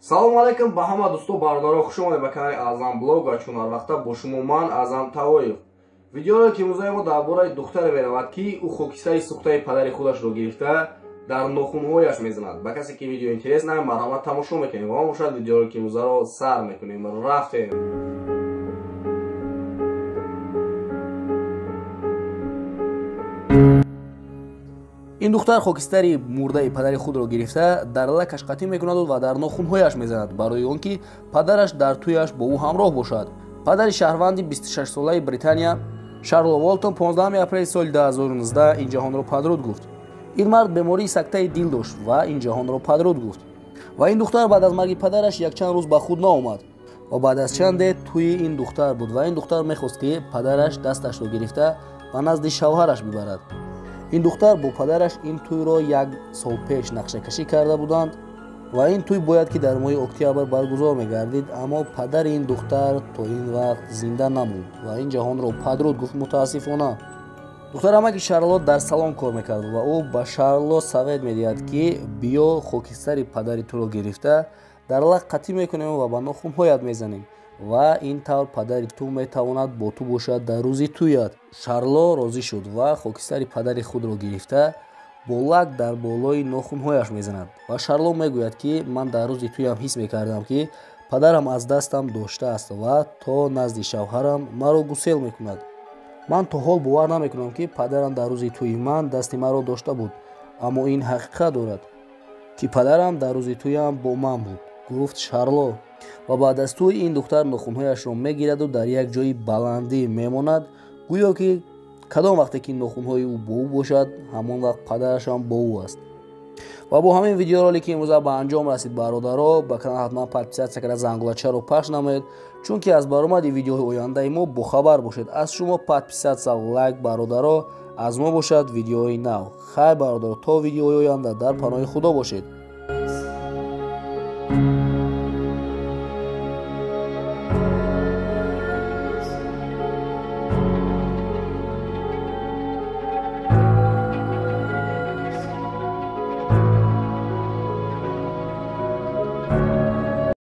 Салому алейкум ба ҳама дӯсто, бародаро, хуш омадед ба канали Аъзам Блог ва чун ҳар вақта бо шумо ман Аъзам Тавоев. Видеоро ки имрӯзаи мо дар бораи духтаре меравад, ки ӯ хокистари сӯхтаи падари худашро гирифта дар нохунҳояш мезанад. Ба касе ки видео интерес на, марҳамат тамошо мекунем ва мо бошад видеоро ки имрӯзаро сар мекунем. Рафтем. Ин духтар хокистари мурдаи падари худро гирифта дар лакаш қатӣ мекунад ва дар нохунҳояш мезанад, барои он ки падараш дар тӯяш бо ӯ ҳамроҳ бошад. Падари шаҳрванди 26-солаи Британия Шарло Волтон 15 апрели соли 2019 ин ҷаҳонро падруд гуфт. Ин мард бемории сактаи дил дошт ва ин ҷаҳонро падруд гуфт. Ва ин духтар баъд аз марги падараш якчанд рӯз ба худ наомад ва баъд аз чанде тӯи ин духтар буд ва ин духтар мехост, ки падараш дасташро гирифта ба назди шавҳараш бибарад. Ин духтар бо падараш ин тӯйро як сол пеш нақшакашӣ карда буданд ва ин тӯй бояд ки дар моҳи октябр баргузор мегардид, аммо падари ин духтар то ин вақт зинда намуд ва ин ҷаҳонро падруд гуфт мутаассифона. Духтарамаки Шарлот дар салон кор мекард ва ӯ ба Шарлот совет медиҳад, ки биё хокистари падари туро гирифта дар лак қатӣ мекунем ва ба нохунҳоят мезанем ва ин тавр падари ту метавонад бо ту бошад дар рӯзи тӯят. Шарло розӣ шуд ва хокистари падари худро гирифта бо лак дар болои нохунҳояш мезанад ва Шарло мегӯяд, ки ман дар рӯзи тӯям ҳис мекардам, ки падарам аз дастам доштааст ва то назди шавҳарам маро гусел мекунад. Ман то ҳол бовар намекунам, ки падарам дар рӯзи тӯи ман дасти маро дошта буд, аммо ин ҳақиқат дорад, ки падарам дар рӯзи тӯям бо ман буд, гуфт Шарло. Ва баъд аз тӯй ин духтар нохунҳояшро мегираду дар як ҷои баландӣ мемонад, гӯё ки кадом вақте ки нохунҳои ӯ бо ӯ бошад, ҳамон вақт падарашам бо ӯ аст. Ва бо ҳамин видеоролик ки имрӯза ба анҷом расид, бародаро, ба канал ҳатман подписатсия карда зангулачаро пахш намоед, чунки аз баромади видеоҳои ояндаи мо бохабар бошед. Аз шумо подписатсия, лайк, бародаро, аз мо бошад видеои нав. Хайр, бародаро, то видеои оянда дар паноҳи Худо бошед.